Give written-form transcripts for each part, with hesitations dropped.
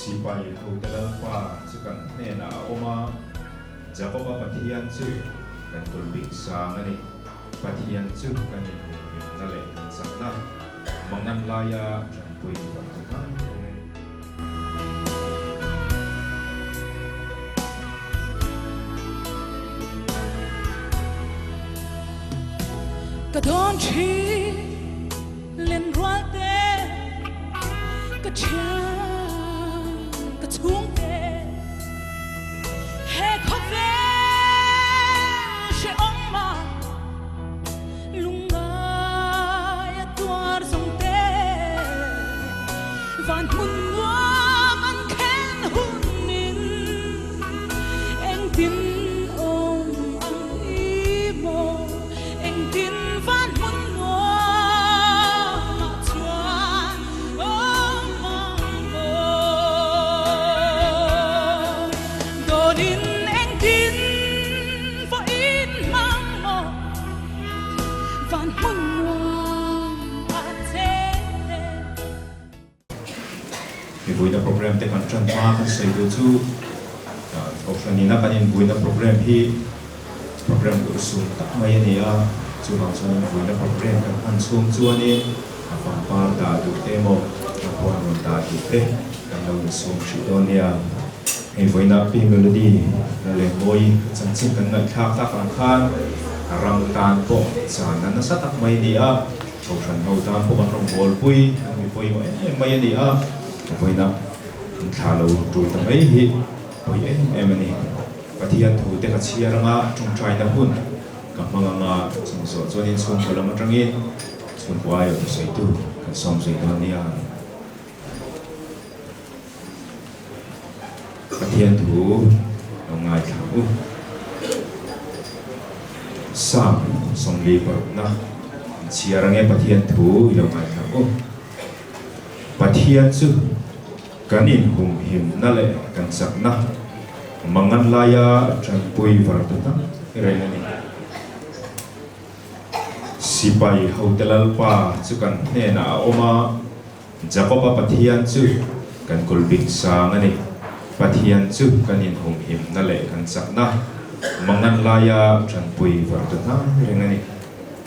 Sipai hote Lalpa chu kan hnenah a awm a, Jakoba Pathian chu kan kulhbik sang a ni. Pathian chu kan inhumhimna leh kan chakna, mangan laia tanpui kan ta hnai reng a ni. Ka dawn thin len rual te, ka thian ka chhung te, he khawvel hrehawm a lungngai a tuar zawng te, van hmun nuam an khen hunin engtin awm ang i maw? Engtin van hmun nuamah chuan awm ang maw? Dawnin engtin vawiin hmang maw? Van hmun nuamah cheng. Mivuina program te kan tan hma kan sawi duh chu Kohhran ina kan invuina program hi program urhsun tak mai a ni a, chuvang chuanin vuina program kan hman chhung chuanin a pangpar dah duh te emaw a puan rawn dah duh te kan lo insum hrih dawn nia. Hei vawiina Pi Melody la leh Mawi chanchin kan ngaihthlak tak ang khan ram tan pawh chana nasa tak mai a ni a. Kohhran ho tan pawh kan rawn bawlpui an mi pawimawh em em mai a ni a, vawiina an thla lo tul ta mai hi pawi em em a ni. Pathian thu te ka chhiar anga tawngtaina hun ka hmang anga chumi zawh chuanin chhungkaw lam atangin chhungkaw aiawh thusawitu kan sawm zui dawn nia. Pathian thu lo ngaithla ang u. Psalm 46na an chhiar ange Pathian thu i lo ngaithla ang u. Pathian chu kan inhumhimna leh kan chakna mangan laia tanpui var ta tak reng a ni. Sipai hote Lalpa chu kan hnenah a awm a. Jakoba Pathian chu kan kulhbik sang a ni. Pathian chu kan inhumhimna leh kan chakna, mangan laia tanpui vartu hnai reng a ni.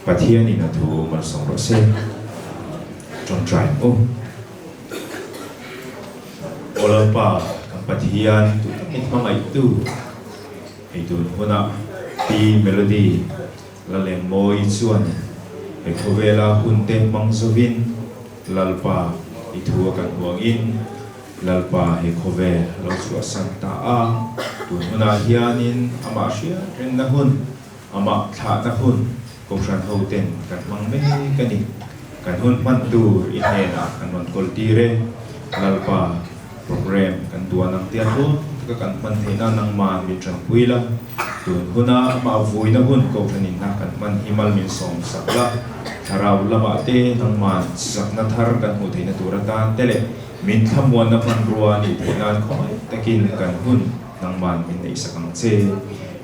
Pathianin a thu malsawm rawh se. Tawngtai ang u. Aw Lalpa, kan Pathian duh takin hmangaihtu, hei tun hunah Pi Melody Lalengmawi chuan he khawvela hunte hmang zovin Lalpa i thu a kan huangin Lalpa he khawvel lo chhuahsan ta a, tun hunah hianin amah hriat rengna hun, amah thlahna hun Kohhran hoten kan hmang mek a ni. Kan hun hman tur i hnenah kan rawn kawl tir e. Lalpa program kan duan ang tia tluang taka kan hman theihna nangman min tanpui la, tun huna amah vuina hun Kohhranin hna kan hman hi mal min sawm sak la, thlarau lamah te nangman chakna thar kan hmuh theihna tur atan te leh min thlamuanna hmanrua a nih theih nan khawngaih takin kan hun nangman min neih sak ang che.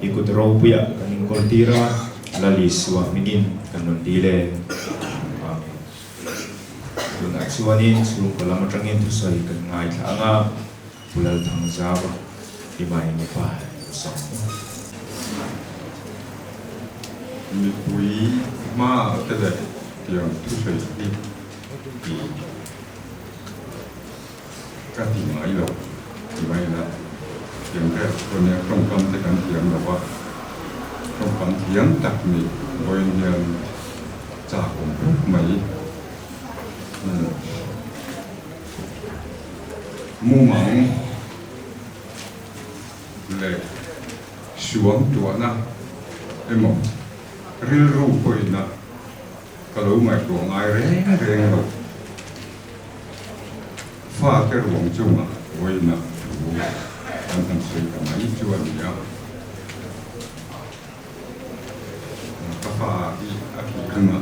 I kut ropuiah kan inkawl tir a, Lal Isua hmingin kan rawn dil e. Amen. Tunah chuanin chhungkaw lam atangin thusawi kan ngaithla ang a, Pu Lalthangzauva i mai mipa ka sawm u. Mipui hma te leh tiang thusawi hi ti ka ti ngai lo ti mai ila, tiang vel chuan nia tawngkam te kan thiam lo a, tawngkam thiam tak nih vawiin hian chak awm khawp mai. Mumang leh suam tuahna emaw rilru pawhina ka lo ngaihtuah ngai reng reng lo. Fate ruang chungah vawiina thu kan han sawi ta mai chu a ni a. Ka fa hi a thih hunah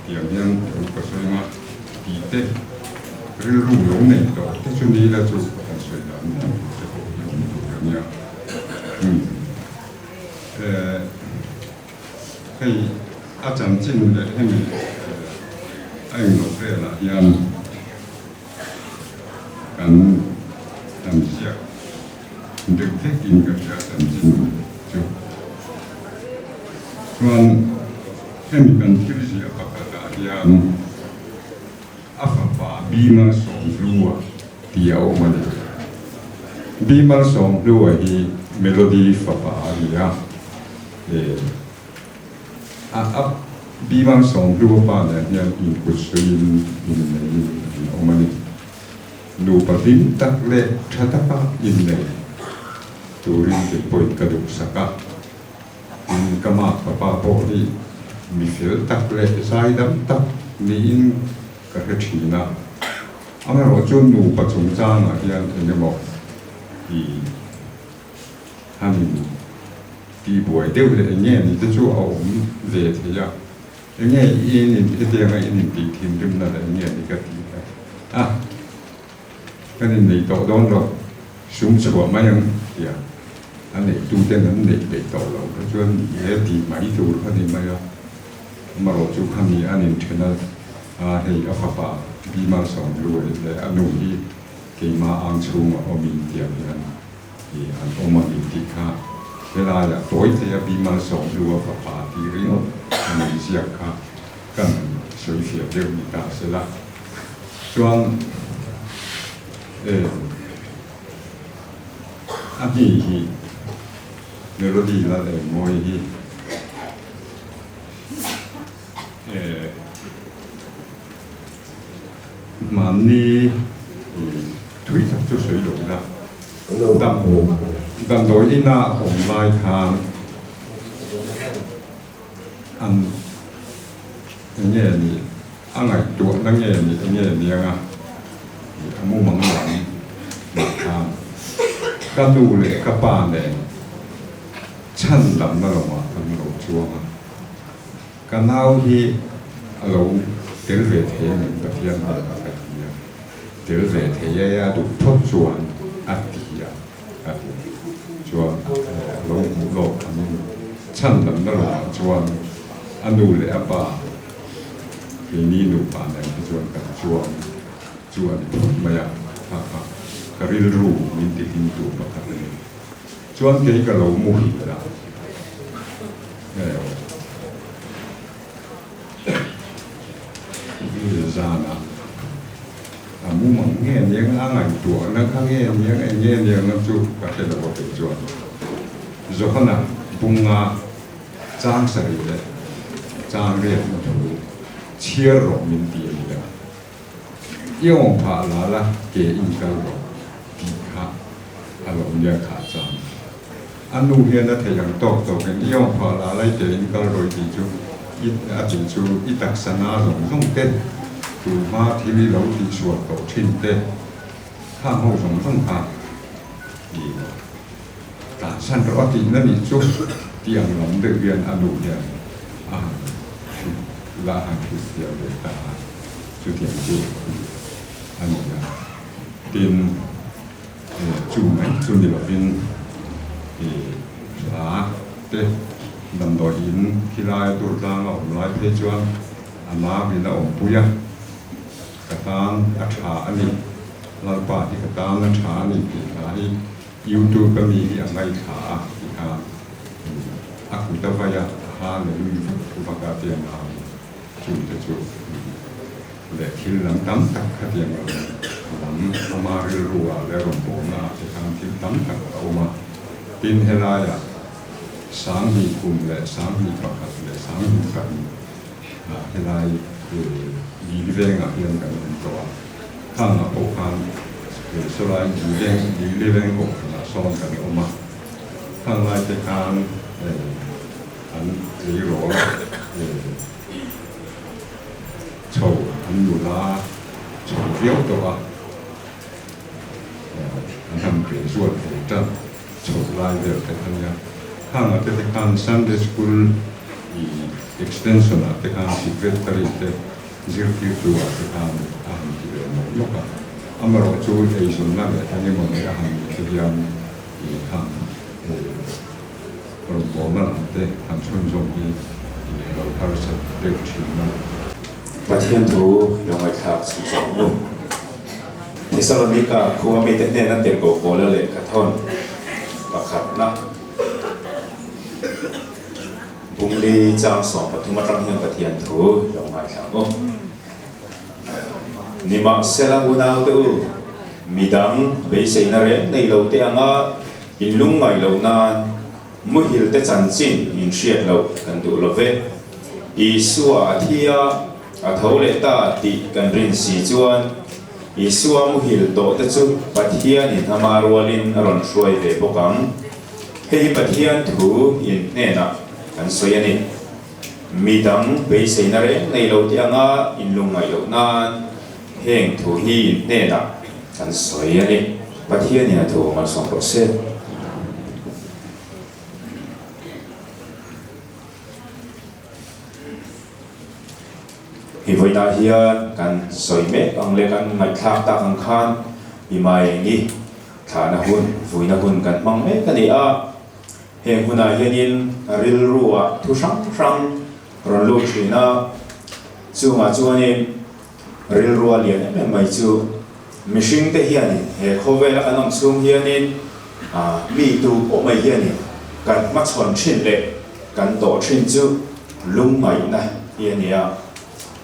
tiang hian thu ka sawi anga tih te rilru lo nei tawh te chu ni la chu ka han sawi dan dan tur te pawh hi awm tur a nia. Hei a chanchin leh hemi a englo velah hian kan. deuh vek in ka hria chanchin chu. Chuan hemi kan thil ziah pakhat ah hian a fapa Bimal Sawmhlua tih a awm a ni. Bimal Sawmhlua hi Melody fapa a ni a, a a Bimal Sawmhlua pa nen hian inkut suiin inneiin an awm a ni. Nupa hlim tak leh tha taka innei turin kei pawhin ka duhsak a, tin ka mak papa pawh hi mi fel tak leh zaidam tak niin ka hre thin a. Amaherawhchu nupa chungchangah hian eng emaw i hanin tihbuai deuh leh eng nge ni te chu a awm ve thei a. Enge i in hetianga in intih thinrimna leh enge ni ka ti a, kan innei tawh dawn lo, sum chhuah mai ang tia a neihtuten an neih peih tawh lo kha chuan ni e ti mai tur kha ni mai a, amarawh chu khami an inthen a, a hei a fapa Bimal Sawmluai leh a nu hi keimah ang chhungah awmin tiang hian i an awm a ni tih kha helaiah tawi theia Bimal Sawmhlua fapa tih ringawt a nei ziak kha kan sawi fiah deuh ni ta se la. Chuan e a hni hi melody la leh mawi hi e Mahni thui tak chu sawi lo ila, damdawi ina awm lai khan an eng nge ni a ngaihtuahna nge ni eng nge ni anga a mumang lam mah khan ka nu leh ka pa nen chhan damna lawngah kan lo chuang a. Ka nau hi a lo tel ve thei a nih Pathian hnenah ka ti a, tel ve thei e a duh phawt chuan a ti a, a ti chuan a lo hmuh lawk angin chhan lamna lawngah chuan a nu leh a pa keini nupa nen hi chuan kan chuang chu a ni phawt mai a, kha kha ka rilru min ti hlimtu pakhat a ni. Chuan kei ka lo muhil a. Zanah a mumang nge niang a ngaihtuahna kha nge niang eng nge niang chu ka hre lo a kei chuan Johana bunga chang sarih leh chang riatna thu chhiar rawh min ti a ni a, i awm phah la la ke in kal rawh tih kha a lo nia khah chang. A nu hian a theih ang tawk tawkin i awm phah la lai tein kal rawih tih chu i a tih chu i taksa na zawng zawng te, tu hma thil i lo tihsual tawh thin te, khang ho zawng zawng kha i tlansan rawh a tihna nih chu tih ang lam deuh hian a nu hian a han hrilh la a han hrilh fiah ve ta a, chutiang chu a ni a. Tin. Chu mai chu ni lovin i hla te damdawi in khilai a tur tlang a awm lai phei chuan a nau in a awmpui a, ka tan a tha a ni, Lalpa hi ka tan a tha a ni tih hla hi YouTube a mi hi a ngaithla a tih khan a kut a vai a, a hallelui vak vak a tia nau chu te chu. Leh thil lam tam tak khatiang rawn lam ama rilru ah leh rawn bawhna ah te khan thil tam tak a awm a. Tin, helaiah Sanghnih kum leh Sanghnih pakhat leh Sanghnih pahnih ah helai Lili vengah hian kan awm tawh a. Khangah pawh khan sawlai Lili veng kohhranah sawn kan awm a. Khang lai te khan an tleirawl Chho an nula chho viau tawh a, an han graduate ve tan chho lai vel te kha nia. Khangah te te khan Sunday School i extension ah te khan secretary te zirtirtu ah te khan a han ti ve mawk mawk a. Amaherawh chu eizawnna leh eng emaw nei a han nih te hian i khang Rawngbawlna lam te han chhunzawm hi a lo harsat deuh thin a. Pathian thu lo ngaihthlak chhun zawk nu. Thesalonika khua mite hnena tirhkoh Paula lehkha thawn. Pakhatna Bungli chang 13 atang hian Pathian thu lo ngaithla ang u. Nimahsela unaute u, midang beiseina reng nei lo te anga in lungngaih loh nan muhil te chanchin in hriat loh kan duh lo ve. Isua a thi a, a tho leh ta tih kan rin si chuan Isua muhil tawh te chu Pathianin ama rualin a rawn hruai ve bawk ang. Hei hi Pathian thu in hnenah kan sawi a ni. Mi dang beiseina reng nei lo te anga inlungngaih loh nan heng thu hi in hnenah kan sawi a ni. Pathianin a thu malsawm rawh se. Hi vawiinah hian kan sawi mek ang leh kan ngaihthlak tak ang khan i Maengi thlahna hun, vuina hun kan hmang mek a ni a. Heng hunah hianin rilruah thu hrang hrang rawn lut thin a, chungah chuanin rilrua lian em em mai chu mihringte hianin he khawvela kan awm chhung hianin mi tu pawh mai hianin kan hmachhawn thin leh kan tawh thin chu lungngaihna hi a ni a.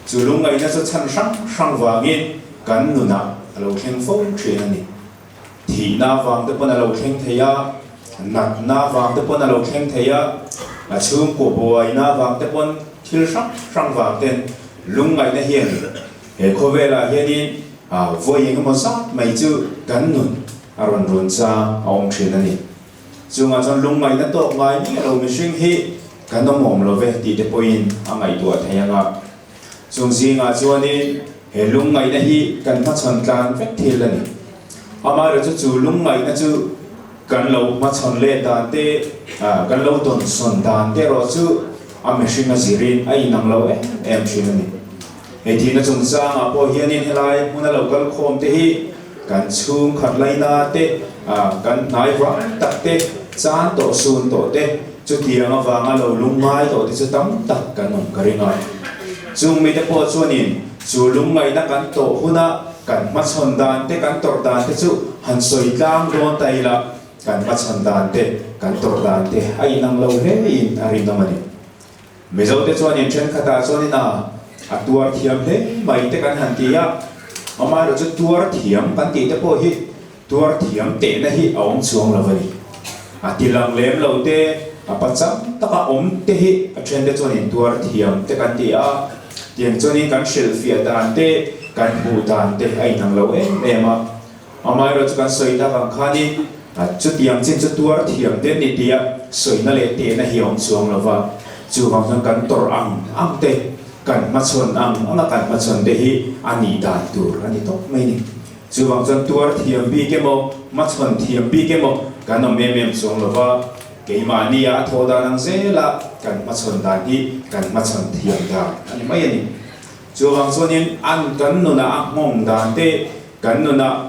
Chu lungngaihna chu chhan hrang hrang vangin kan nunah a lo thleng fo thin a ni. Thihna vang te pawn a lo thleng thei a, natna vang te pawn a lo thleng thei a, a chhungkaw buaina vang te pawn thil hrang hrang vang ten lungngaihna hian he khawvelah hianin vawi engemaw zat mai chu kan nun a rawn run chang a awm thin a ni. Chungah chuan lungngaihna tawk ngai miah lo mihring hi kan awm awm lo ve tih te pawhin a ngaihtuah thei ang a. Chung zingah chuanin he lungngaihna hi kan hmachhawn tlan vek thil a ni. Amaherawhchu chu lungngaihna chu kan lo hmachhawn leh dan te, kan lo dawnsawn dan te erawh chu a mihring a zirin a inang lo em em thin a ni. Hei thihna chungchangah pawh hianin helai hmuna lo kal khawm te hi kan chhungkhat laina te, kan hnai vang tak te, chan tawh sun tawh te, chutiang avanga lo lungngai tawh te chu tam tak kan awm ka ring a. Chung mite pawh chuanin chu lungngaihna kan tawh huna kan hmachhawn dan te, kan tawrh dan te chu han sawi tlang dawn ta ila, kan hmachhawn dan te, kan tawrh dan te a inang lo hlein a rinawm a ni. Mizote chuanin thenkhatah chuanin a a tuar thiam hle mai te kan han ti a, amaherawh chu tuar thiam kan tih te pawh hi tuar thiam tehna hi a awm chuang lo a ni. A ti lang lem lo te, a pachang taka awm te hi a thente chuanin tuar thiam te kan ti a, tiang chuanin kan hrilhfiah dan te, kan hmuh dan te a inang lo em em a. Amaherawh chu kan sawi tak ang khanin chutiang chin chu tuar thiam te ni tia sawina leh tehna hi a awm chuang lo va, chuvang chuan kan tawrh ang ang te, kan hmachhawn ang anga kan hmachhawn te hi a nih dan tur a ni tawp mai ni. Chuvang chuan tuar thiam bik emaw, hmachhawn thiam bik emaw kan awm em em chuang lo va, keimahnia a thawh dan ang zela kan hmachhawn dan hi kan hmachhawn thiam dan a ni mai a ni. Chuvang chuanin an kan nunah a nghawng dan te, Kan nunah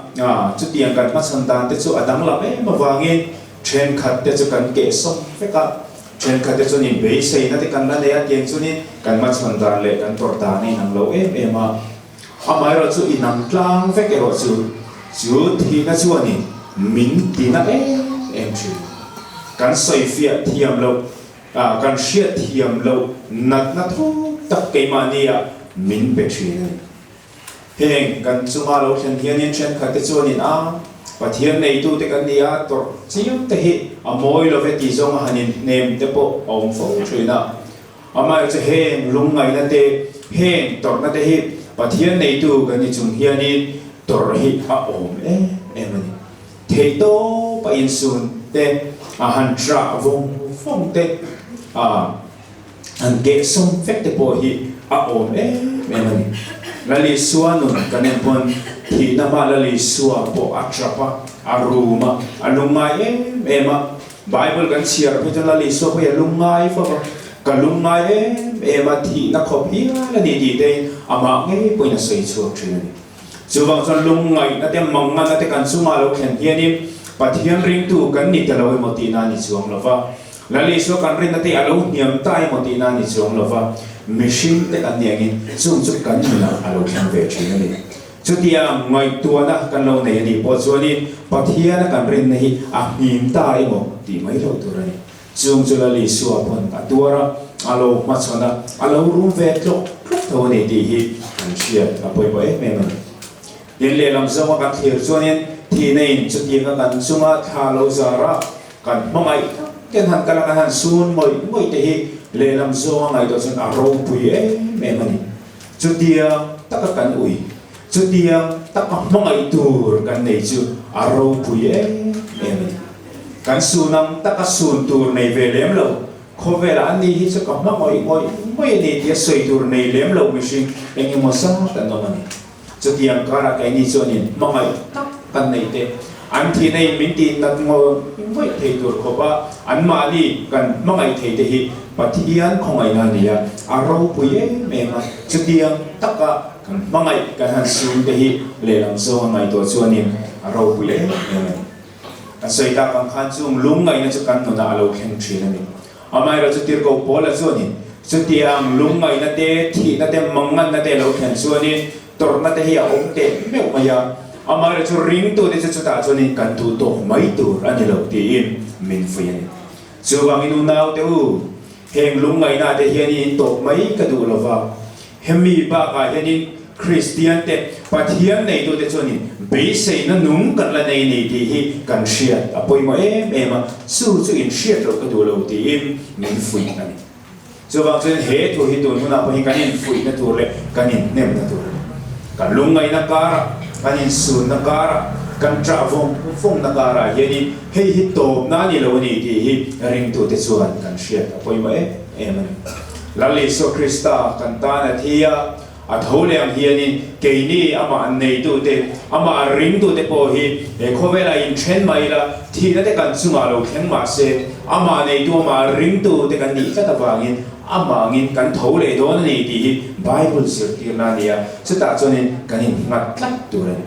chutiang kan hmachhawn dan te chu a danglam em avangin thenkhat te chu kan keh sawm vek a, thenkhat te chuanin beiseina te kan la nei a, tiang chuanin kan hmachhawn dan leh kan tawrh dan a inang lo em em a. Amaherawh chu inang tlang vek erawh chu chu thihna chuanin min tina em em thin. Kan sawifiah thiam loh, kan hriat thiam loh natna thuk tak keimahnia min pe thin a ni. Heng kan chunga lo thlen hianin thenkhatte chuanin a Pathian neitute kan ni a, tawrh chiam te hi a mawi lo ve tih zawng a han inhnem te pawh a awm fo thin a. Amaherawhchu chu heng lungngaihna te, heng tawrhna te hi Pathian neitu kan ni chung hianin tawrh hi a awm em em a ni. Theihtawp a insun te, a han ṭah vawng vawng te, a. An kehsawm vek te pawh hi a awm em em a ni. Lal Isua nun kan en pawn thihna hma Lal Isua pawh a trap a, a rum a, a lungngai em em a. Bible kan chhiar phei chuan Lal Isua pawh hi a lungngai fo va, ka lungngai em em a, thihna khawp hial a ni tih te amah ngei pawhin a sawi chhuak thin a ni. Chuvang chuan lungngaihna te, mangnganna te kan chungah lo thlen hianin Pathian ringtu kan ni ta lo emaw tihna a ni chuang lo va. Lal Isua kan rinna te a lo hniam ta emaw tihna a ni chuang lo va, mihring te kan ni angin chung chu kan nunah a lo thleng ve thin a ni. Chutiang ngaihtuahna kan lo nei a nih pawh chuanin Pathiana kan rinna hi a hnim ta emaw tih mai loh tur a ni. Chung chu Lal Isua pawn a tuar a, a lo hmachhawn a, a lo rum ve tlawk tlawk tho a ni tih hi kan hriat a pawimawh em em a ni. Tin, lehlam zawnga kan thlir chuanin thihna in chutianga kan chunga thla lo zar a, kan hmangaih tak ten han kal a, kan han sun ngawih ngawih te hi lehlam zawnga ngaihtuah chuan a ropui em em a ni. Chutiang taka kan ui, chutiang taka hmangaih tur kan nei chu a ropui em em a ni. Kan sun ang taka sun tur nei ve lem lo, khawvelah an ni hi chu ka hma ngawih ngawih ngawih a ni tia sawi tur nei lem lo mihring eng emaw zat an awm a ni. Chutiang karah keini chuanin hmangaih tak kan nei te, an thihna in min tih nat ngawih ngawih thei tur khawpa anmahni kan hmangaih thei te hi Pathian khawngaihna a ni a, a ropui em em a, chutiang taka kan hmangaih kan han sun te hi lehlam zawnga ngaihtuah chuanin a ropui em em a ni. Kan sawi tak ang khan chung lungngaihna chu kan nunah a lo thleng thin a ni. Amaherawh chu tirhkoh Paula chuanin chutiang lungngaihna te, thihna te, manganna te a lo thlen chuanin tawrhna te hi a awm teh meuh mai a. Amaherawh chu ringtute chu chutah chuanin kan duh tawk mai tur a ni lo tiin min fuih a ni. Chuvangin unaute u, heng lungngaihna te hianin in tawp mai ka duh lo va. Hemi bakah hianin Kristiante, Pathian neitute chuanin beiseina nung kan la nei ni tih hi kan hriat a pawimawh em em a, chu chu in hriat loh ka duh lo tiin min fuih a ni. Chuvang chuan he thu hi tun hunah pawh hi kan infuihna tur leh kan inhnemna tur a ni. Kan lungngaihna karah, kan insunna karah, kan ṭah vawng vawngna karah hianin hei hi tawpna a ni lo a ni tih hi ringtute chuan kan hriat a pawimawh em em a ni. Lal Isua Krista kan tan a thi a, a tho leh ang hianin keini amah neitute, amah ringtute pawh hi he khawvelah inthen mai ila, thihna te kan chungah lo thleng mah se, amah neitu, amah ringtute kan nih tlat avangin amah angin kan tho leh dawn a ni tih hi Bible zirtirna a ni a, chutah chuanin kan innghat tlat tur a ni.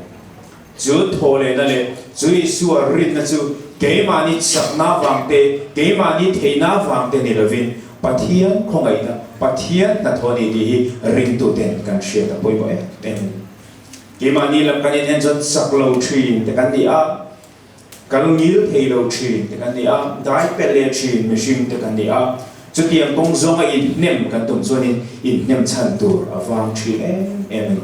Chu thawhlehna leh chu Isua rinna chu keimahni chakna avang te, keimahni theihna avang te ni lovin Pathian khawngaihna, Pathian hnathawh a ni tih hi ringtuten kan hriat a pawimawh em em a ni. Keimahni lam kan inhen chuan chak lo thin te kan ni a, kal ngil thei lo thin te kan ni a, dai pelh leh thin mihring te kan ni a, chutiang kawng zawnga inhnem kan tum chuanin inhnem chhan tur a vang thin em em a ni.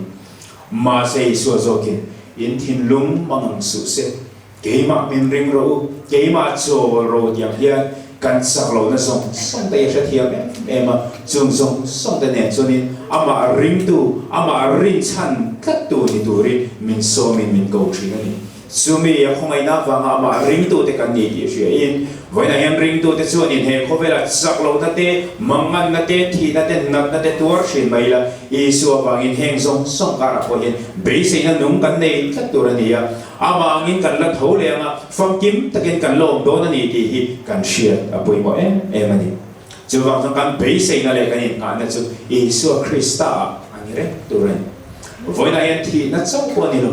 Mahse Isua zawkin, In thinlung mang ang suh se, keimah min ring rawh u, keimah chawl rawh u tiang hian kan chak lohna zawng zawng te hi a hrethiam em em a, chung zawng zawng te nen chuanin amah ringtu, amah rinchhan tlattu ni turin min sawmin min ko thin a ni. Chumi a khawngaihna avanga amah ringtute kan ni tih hriain, vawiinah hian ringtute chuanin he khawvela chak lohna te, manganna te, thihna te, natna te tuar thin mai ila, Isua avangin heng zawng zawng karah pawh hian beiseina nung kan nei tlat tur a ni a, amah angin kan la tho leh anga famkim takin kan la awm dawn a ni tih hi kan hriat a pawimawh em em a ni. Chuvang chuan kan beiseina leh kan innghahna chu Isua Krista-ah a ni reng tur a ni. Vawiinah hian thihna chauh pawh a ni lo.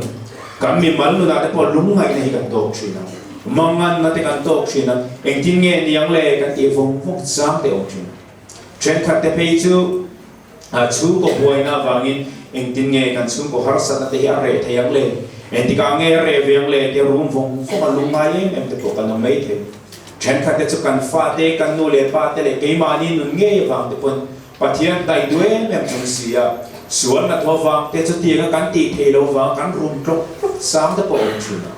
Kan mimal nunah te pawh lungngaihna hi kan tawk thin a, manganna te kan tawk thin a, engtin nge niang le kan tih vawng vawng chang te awm thin a. Thenkhat te phei chu chhungkaw buaina avangin engtin nge kan chhungkaw harsatna te hi a reh thei ang le, engtikah nge a reh ve ang le tia rum vawng vawng a lungngai em em te pawh kan awm mai thei. Thenkhat te chu kan fate, kan nu leh pa te leh keimahni nun ngei avang te pawn Pathian daih duh em em chung si a, sual hnathawh vang te chutianga kan tih theih loh vang kan rum tlawk tlawk sang te pawh a awm thin a.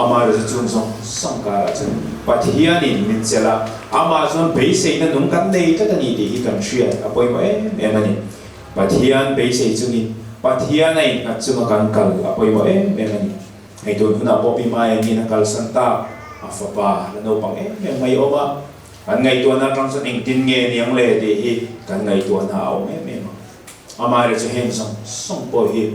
Amaherawhchu chung zawng zawng karah chuan Pathianin min chelh a, amah chuan beiseina nung kan nei tlat a ni tih hi kan hriat a pawimawh em em a ni. Pathian beisei chungin Pathian a innghat chunga kan kal a pawimawh em em a ni. Hei tun hunah pawh Pi Maengi'n a kalsan tak a fapa la naupang em em mai a awm a, Kan ngaihtuahna atang chuan engtin nge niang le tih hi kan ngaihtuahna a awm em em a. Amaherawh chu heng zawng zawng pawh hi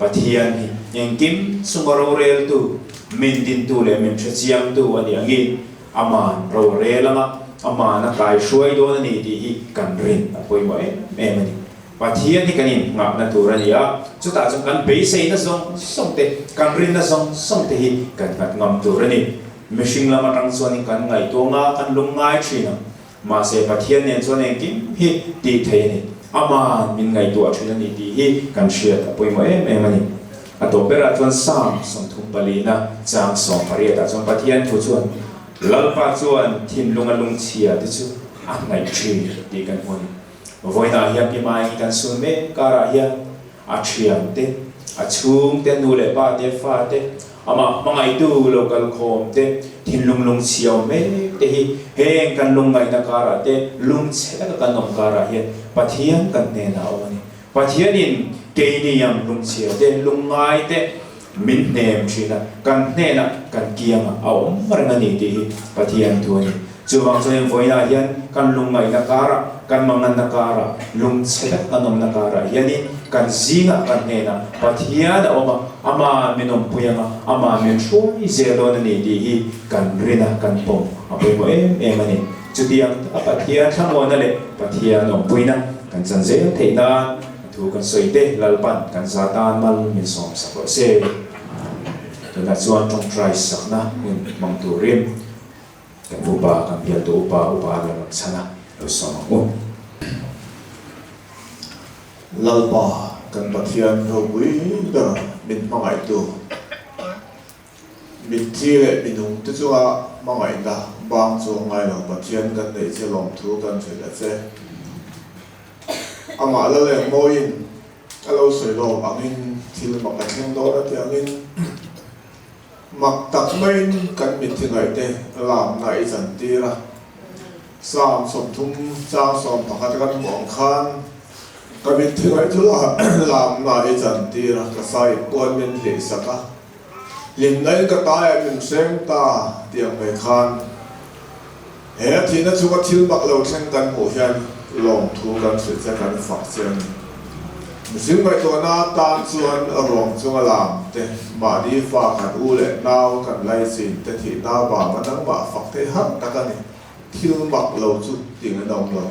Pathian hi engkim chunga roreltu, min dintu leh min hrechiangtu a nih angin Aman ro a rel anga, Aman a kaihruai dawn a ni tih hi kan rin a pawimawh em em a ni. Pathian hi kan innghahna tur a ni a, chutah chuan kan beiseina zawng zawng te, kan rinna zawng zawng te hi kan nghat ngam tur a ni. Mihring lam atang chuanin kan ngaihtuah nga, kan lung ngai thin a. Mahse Pathian nen chuan engkim hi tih theih a ni. Aman min ngaihtuah thin a ni tih hi kan hriat a pawimawh em em a ni. A tawp berah chuan Psalm 34 na chang 18 ah chuan Pathian thu chuan, Lalpa chuan thinlunga lungchhia te chu a hnaih thin tih kan hmu a ni. Vawiinah hian Pi Maengi kan sun mek karah hian a thian te, a chhung te, nu leh pa te, fa te, amah hmangaihtu lo kal khawm te, thinlung lungchhia awm mek te hi heng kan lungngaihna karah te, lungchhe taka kan awm karah hian Pathian kan hnenah a awm a ni. Pathianin keini ang lungchhia te, lungngai te min hnem thin a, kan hnenah kan kiangah a awm reng a ni tih hi Pathian thu a ni. Chuvang chuan vawiinah hian kan lungngaihna karah, kan manganna karah, lungchhe tak kan awmna karah hianin kan zingah kan hnenah Pathian a awm a, Ama min awmpui ang a, Ama min hruai zel dawn a ni tih hi kan rin a, kan pawm a pawimawh em em a ni. Chutiang taka Pathian thlamuanna leh Pathian awmpuina kan chan zel theih nan a thu kan sawi te Lalpan kan za tan mal min sawm sak rawh se. Tunah chuan tawngtai sakna hun hmang turin kan upa, kan bialtu upa, upa Lalramchhana lo sawm ang u. Lalpa kan Pathian ropui ber min hmangaihtu. Mitthi leh minung te chunga hmangaihna bang chu ngai lo Pathian kan neih che lawmthu kan hrilh a che. Amah la leng mawiin a lo sawi lawk angin thil mak a thleng dawn a tih angin mak tak maiin kan mitthi ngaihte lamna i chantir a. Psalm 30 chang 11 kan hmuh ang khan ka mitthi ngaih chu lamna i chantir a, ka sai puan min hlihsak a. Hlimna in ka tai a min hreng ta tih ang mai khan he thihna chunga thil mak lo thleng kan hmuh hian lawmthu kan hrilh che kan fak che a ni. Mihring ngaihtuahna atan chuan ruang chunga lam te, mahni fa kan u leh nau kan laichin te thihna vanga nangmah fak thei har tak a ni. Thil mak lo chu tih an awm lo.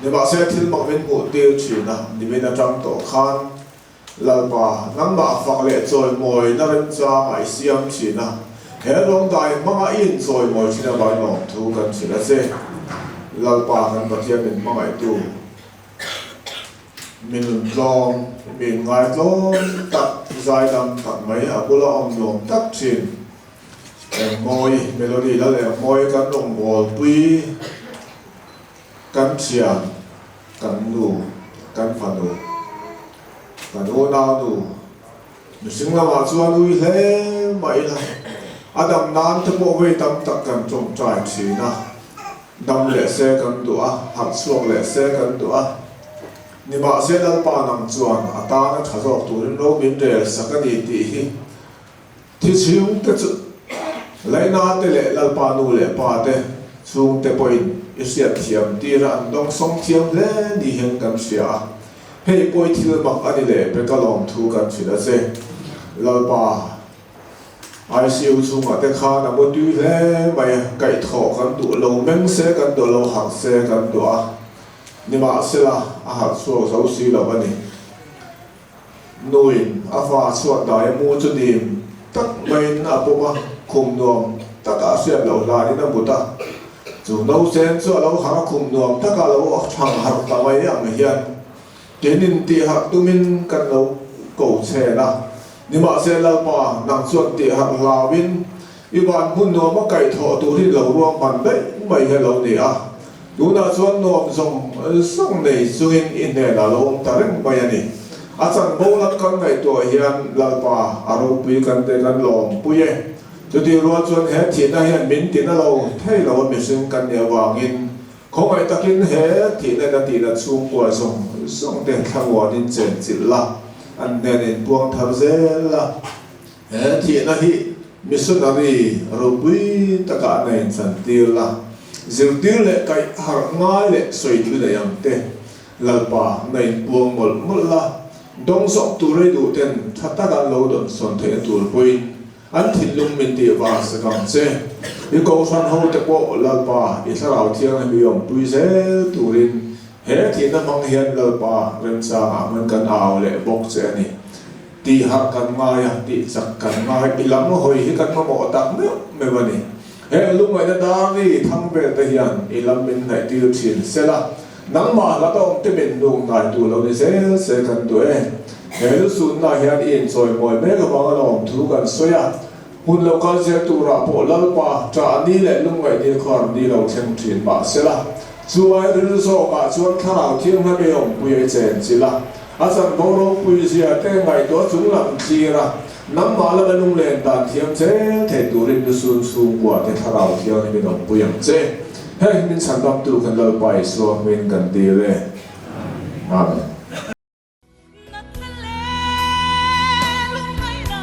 Nimahse thil mak min hmuh tir thin a, nimin atang tawh khan Lalpa, nangmah fak leh chawimawina remchangah i siam thin a, he rawngdai hmanga i inchawimawi thin avangin lawmthu kan hrilh a che. Lalpa, kan Pathian min hmangaihtu, mi nuntlawm, mi inngaitlawm tak, zaidam tak mai, a bula awm nuam tak thin, Engmawi, Melody Lal Engmawi kan rawngbawlpui kan thian, kan nu, kan fanu, kan unau nu, mihring lamah chuan ui hle mah ila, a dam nan te pawh vei tam tak kan tawngtai thin a, dam leh se kan duh a, harh chhuak leh se kan duh a, nimahse Lalpa nang chuan a tana tha zawk turin ro min rel sak a ni tih hi Thi chhungte chu Laina te leh Lalpa nu leh pa te chhungte pawhin i hriat thiam tir a, an dawngsawng thiam hle ni hian kan hria a. Hei pawi thil mak a ni leh peka lawmthu kan hrilh a che. Lalpa, ICU chhungah te khan a mu tui hle mai a, kaihthawh kan duh lo, meng se kan duh lo, harh se kan duh a, nimahsela a harh chhuak zo si lo a ni. Nuin a fa chhuat dai a mu chu dim tak maiin a pawm a, khum nuam taka a hriat loh hlanin a mut a. Chu nausen chu a lo harh a, khum nuam taka a lo thang harh ta mai ang hian keinin tih harh tumin kan lo ko chhen a. Nimahse Lalpa, nang chuan tih harh hlauin i van hmun nuama kaihthawh tur hi lo ruahman daih mai hi a lo ni a. Tunah chuan nuam zawng zawng nei chungin i hnenah lo awm ta reng mai a ni. A chanvo lam kan ngaihtuah hian Lalpa a ropui kan te kan lawmpui e. Chutih rual chuan he thihna hian min tina lo thei lo a mihring kan nih avangin khawngaih takin he thihna in a tihna chhungkua zawng zawng te thlamuanin chenchilh la, an hnen inpuang thar zel la. He thihna hi missionary ropui takah a nei chantir la, zirtir leh kaih harh ngai leh sawi thu nei ang te, Lalpa na inpuang mawlh mawlh la, dawng zawk tur ei duh ten tha taka an lo dawnsawn theihna tur pawhin an thinlung min tih vang sak ang che. I kohhran ho te pawh Lalpa i thlarau thianghlim i awmpui zel turin he thihna hmang hian Lalpa remchangah hman kan au leh bawk che a ni. Tih harh kan ngai a, tih chak kan ngai. I lam hawi hi kan mamawh tak meuh meuh a ni. He lungngaihna dar ri thang vel te hian i lam min hnaih tir thin se la, nangmah hla ka awm te min hnuk hnai tu lo ni zel se kan duh e. He lusunna hian i inchawimawi mek avanga lawm thu kan sawi a, hun lo kal zel turah pawh Lalpa ṭah ni leh lungngaih ni khar ni lo thleng ṭhin mah sela, chu ai ril zawkah chuan Thlarau Thianghlim i awmpui a i chen chilh a, a chanvo ropui zia te ngaihtuah chung lam thlir a, nangmah lama lunglen dan thiam zel thei turin lusun chhungkua te Thlarau Thianghlim in awmpui ang che. Heng min chhandamtu kan Lalpa Isua hmingin kan dil e. Amen. Natna leh lungngaihna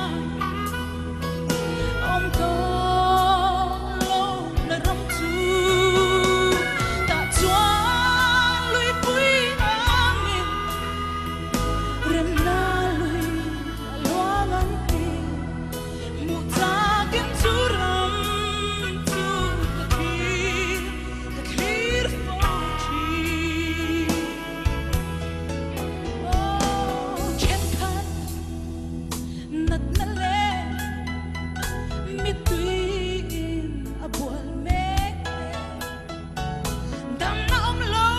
awm tawh lo na ram chu tah chuan luipui angin remna lui a luang an ti. Hmuh chakin chu ram chu ka thlir, ka thlir fo thin. Aw thenkhat natna leh mituiin a bual mek te, damna awm lo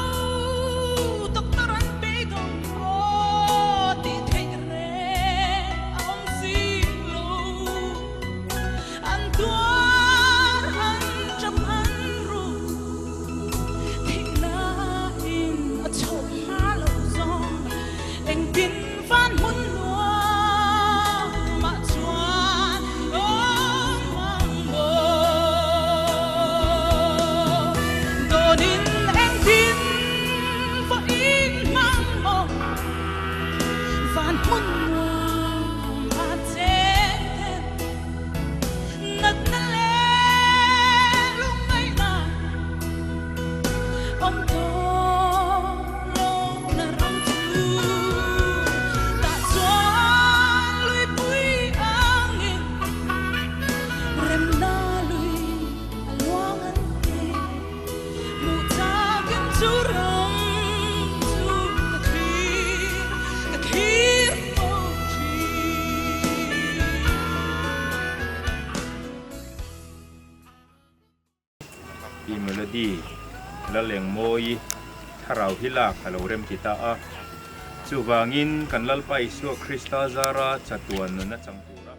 doctor an beidawng aw tih theih reng a awm si lo. An tuar an tap an ru. Thihnain a chhoh hma lo zawng engtin van hmun nuamah chuan awm ang maw? Dawnin engtin vawiin hmang maw? Van hmun nuamah cheng ten Natna leh lungngaihna awm tawh lohna ram chu tah chuan luipui angin remna lui a luang an ti. Hmuh chakin chu ram chu ka thlir, ka thlir fo thin. Pi Melody Lalengmawi thlarau hi lak a lo rem ti ta a. Chuvangin kan Lalpa Isua Krista zara chatuan nunna chang tura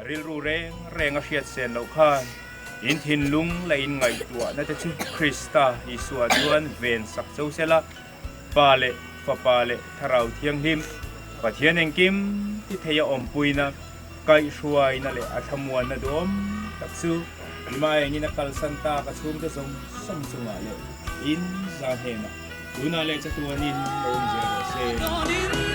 Rilru reng reng a hriat sen loh khan in thinlung leh in ngaihtuahna te chu Krista Isua chuan ven sak cho sela, Pa leh Fapa leh Thlarau Thianghlim, Pathian engkim ti thei a awmpuina, kaihhruaina leh a thlamuanna duhawm tak chu ima engin a kalsan tak a chhungte zawng zawng chungah leh in za hnenah tunah leh chatuanin lo awm zel rawh se.